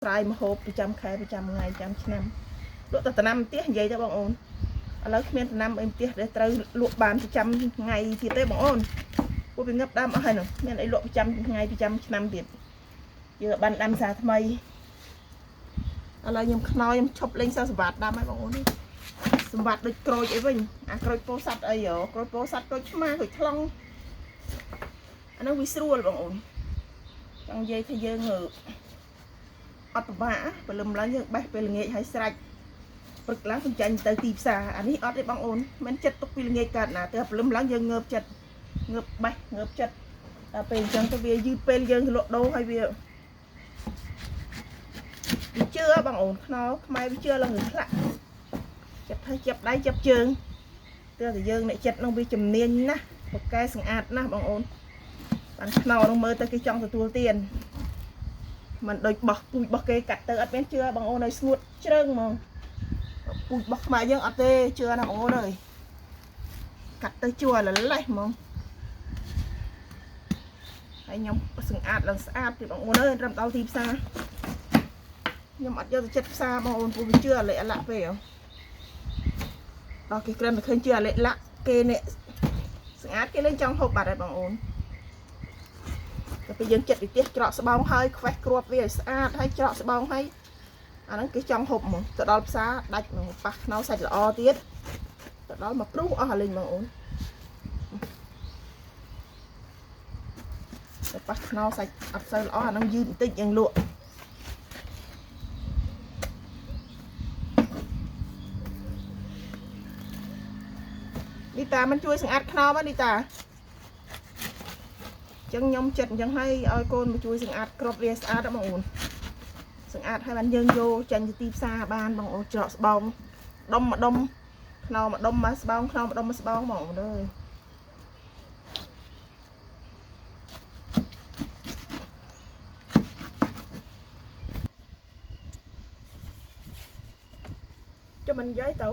ស្រាយម្ហូបប្រចាំខែប្រចាំថ្ងៃប្រចាំឆ្នាំលក់តែដំណាំផ្ទះនិយាយទៅបងអូនឥឡូវគ្មានដំណាំអីផ្ទះដែលត្រូវលក់បានប្រចាំថ្ងៃទៀតទេបងអូនពួកវាងឹបដើមអស់ហើយនោះមានអីលក់ប្រចាំថ្ងៃប្រចាំឆ្នាំទៀតយើងបានដាំសាថ្មីឥឡូវខ្ញុំខ្នើយខ្ញុំឈប់លេងសាសម្បត្តិដាំហើយបងអូននេះសម្បត្តិដូចក្រូចអីវិញអាក្រូចពោធិ៍សាត់អីហ៎ក្រូចពោធិ៍សាត់ក្រូចឆ្មាក្រូចថ្លុងអានោះវាស្រួលបងអូនចង់និយាយថាយើងអត់ពិបាកព្រលឹមឡើងយើងបេះពេលល្ងាចហើយស្រេចព្រឹកឡើងសំចាញ់ទៅទីផ្សារអានេះអត់ទេបងអូនមិនចិត្តទុកពីល្ងាចកើតណាទៅព្រលឹមឡើងយើងងើបចិត្តងើបបេះងើបចិត្តដល់ពេលអញ្ចឹងទៅវាយឺតពេលយើងទៅលក់ដូរហើយវាជឿបងអូនខ្នោខ្មែរវាជឿឡើងនឹងខ្លាក់ចាប់ហើយចាប់ដៃចាប់ជើងទើតែយើងអ្នកចិត្តនោះវាជំនាញណាស់បកែស្អាតណាស់បងអូនបានខ្នោនោះមើលទៅគេចង់ទទួលទានมันដូចបោះពូជបោះគេកាត់ទៅអត់មានជឿបងអូនឲ្យស្ងួតជ្រើងហ្មងពូជបោះខ្មែរយើងអត់ទេជឿណាបងអូនអើយកាត់ទៅជួលលេះហ្មងហើយខ្ញុំស្អាតឡើងស្អាតទៀតបងអូនអើយត្រឹមដល់ទីផ្សារខ្ញុំអត់យកទៅចិត្តផ្សារបងអូនពូវាជឿអលិអលាក់ពេកដល់គេក្រិនតែឃើញជឿអលិលាក់គេនេះស្អាតគេលេងចង់ហូបបាត់ហើយបងអូនតែពេលយើងចិត្តវិទះច្រកស្បោងហើយខ្វេះគ្រាប់វាឲ្យស្អាតហើយច្រកស្បោងហើយអាហ្នឹងគេចង់ហូបហ្មងទៅដល់ផ្សារដាច់ហ្មងប៉ះខ្នោសាច់ល្អទៀតទៅដល់មកព្រុសអស់លេងបងអូនទៅប៉ះខ្នោសាច់អត់សូវល្អអាហ្នឹងយឺតបន្តិចយើងលក់នេះតាមិនជួយសម្អាតខ្នោមកនេះតាចឹងខ្ញុំចិត្តអញ្ចឹងហើយឲ្យកូនមកជួយសម្អាតគ្រាប់វាស្អាតបងអូនសម្អាតហើយបានយើងយកចេញទៅទីផ្សារបានបងអូនច្រកស្បោងដុំមួយដុំខ្នោមួយដុំមកស្បោងខ្នោមួយដុំមកស្បោងបងអូនអើយcho mình giới tủ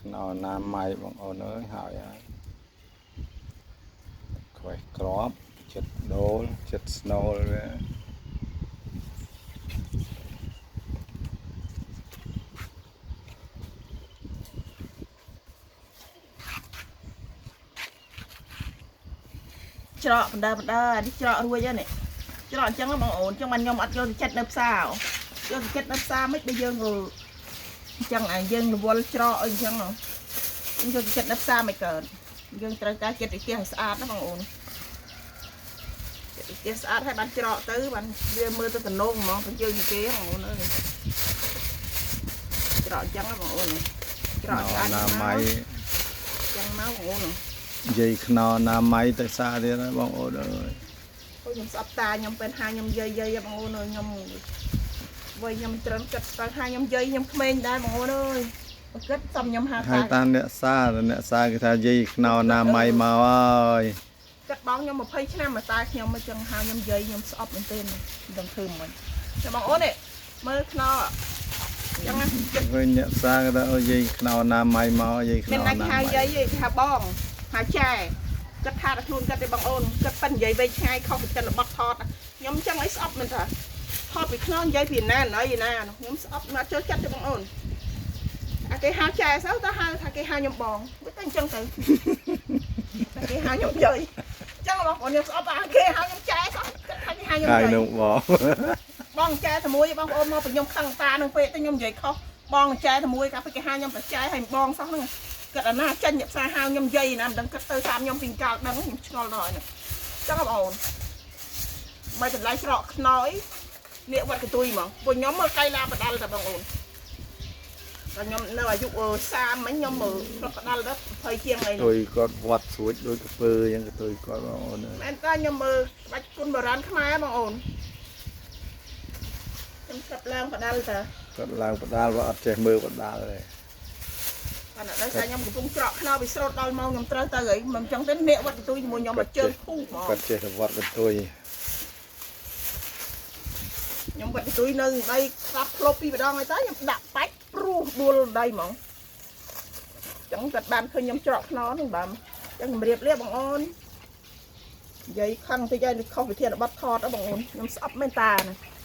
ខ្នោណាម័យបងអូនអើយហើយហើយខ្វេះក្របចិត្តដូលចិត្តស្នូលវា ច្រកបណ្ដើបណ្ដើអានេះច្រករួចហើយនេះច្រកអញ្ចឹងបងអូនអញ្ចឹងបានខ្ញុំអត់យកទៅចិត្តនៅផ្សារយកទៅចិត្តនៅផ្សារមិនបើយើងអញ្ចឹងអាយើងរវល់ច្រកអីអញ្ចឹងយើងយកទៅចិត្តនៅផ្សារមិនកើតយើងត្រូវការចិត្តវិទះឲ្យស្អាតណាបងអូនចិត្តវិទះស្អាតហើយបានច្រកទៅបានវាមើលទៅតំណងហ្មងទៅយើងគេបងអូនអើយច្រកអញ្ចឹងបងអូនច្រកស្អាត ណាម័យ អញ្ចឹងមកបងអូន និយាយខ្នោណាម័យទៅសារទៀតហើយបងអូនអើយ អូខ្ញុំស្អប់តាខ្ញុំពេលហាខ្ញុំយាយយាយបងអូនអើយខ្ញុំវ័យខ្ញុំត្រឹមចិត្តទៅហាខ្ញុំយាយខ្ញុំក្មេងដែរបងអូនអើយបើគិតសំខ្ញុំហា ហើយ តា តាអ្នកសារអ្នកសារគេថាយាយខ្នោណាម័យមកហើយ គិតបងខ្ញុំ20ឆ្នាំមកតាខ្ញុំមកចឹងហាខ្ញុំយាយខ្ញុំស្អប់មែនទេមិនដឹងធ្វើមិនចាំបងអូននេះមើលខ្នោចឹងណាចិត្ត វិញអ្នកសារគេថាអូយាយខ្នោណាម័យមកយាយខ្ មាន នោ ដាច់ហៅ ណាម័យ យាយទេគេហៅបងហៅចែគិតថាតែខ្លួនគិតទេបងអូនគិតប៉ិននិយាយវែងឆ្ងាយខុសពីចិត្តរបស់ថតខ្ញុំចឹងអីស្អប់មែនតាថតពីខ្នោនិយាយពីណាណីណាខ្ញុំស្អប់មកចូលចិត្តទេបងអូនអាគេហៅចែសោះតើហៅថាគេហៅខ្ញុំបងវាទៅអញ្ចឹងទៅតែគេហៅខ្ញុំយាយចឹងបងប្អូនខ្ញុំស្អប់អាគេហៅខ្ញុំចែសោះគិតថាគេហៅខ្ញុំ ហើយ យាយ នោះបង បងចែតែមួយបងប្អូនមកពីខ្ញុំខឹងតានឹងពេកទៅខ្ញុំនិយាយខុសបងចែតែមួយកាលពីគេហៅខ្ញុំតែចែហើយបងសោះហ្នឹងគិតអាណាចេញផ្សារហៅខ្ញុំយាយណាមិនដឹងគិតទៅតាមខ្ញុំពីកាលដឹងខ្ញុំឆ្ងល់ដល់ហ្នឹងចឹងបងប្អូនបើតម្លៃច្រកខ្នើយនេះវត្តកន្ទុយហ្មងពួកខ្ញុំមើលកៃឡាបដាល់តែបងអូនតែខ្ញុំនៅអាយុ30មិញខ្ញុំមើលផ្លុកបដាល់ទៅ20ជាងអី ទុយគាត់វត្តស្រួចដូចកពើអញ្ចឹងកទុយគាត់បងអូនអើយ មែនតើខ្ញុំមើលក្បាច់គុណបុរាណខ្មែរបងអូនខ្ញុំស្រាប់ឡើងបដាល់តើ គាត់ឡើងបដាលว่าអត់ចេះមើលបដាលទេ ប៉ុន្តែដោយសារខ្ញុំកំពុងច្រកខ្នោពីស្រោតដល់មកខ្ញុំត្រូវទៅអីមិនអញ្ចឹងទេនាកវត្តកន្ទុយជាមួយខ្ញុំមកជើងភូហ្មង គាត់ចេះតែវត្តកន្ទុយ ខ្ញុំវត្តកន្ទុយនៅដីស្រាប់ផ្លប់ពីម្ដងហើយតើខ្ញុំដាក់បាច់ព្រួ ដួលដៃហ្មងចឹងគាត់បានឃើញខ្ញុំច្រកខ្នុរហ្នឹងបាទចឹងជម្រាបលាបងអូននិយាយខឹងតិចហើយខុសវិធានបတ်ថតហ៎បងអូនខ្ញុំស្អប់មែនតាណា។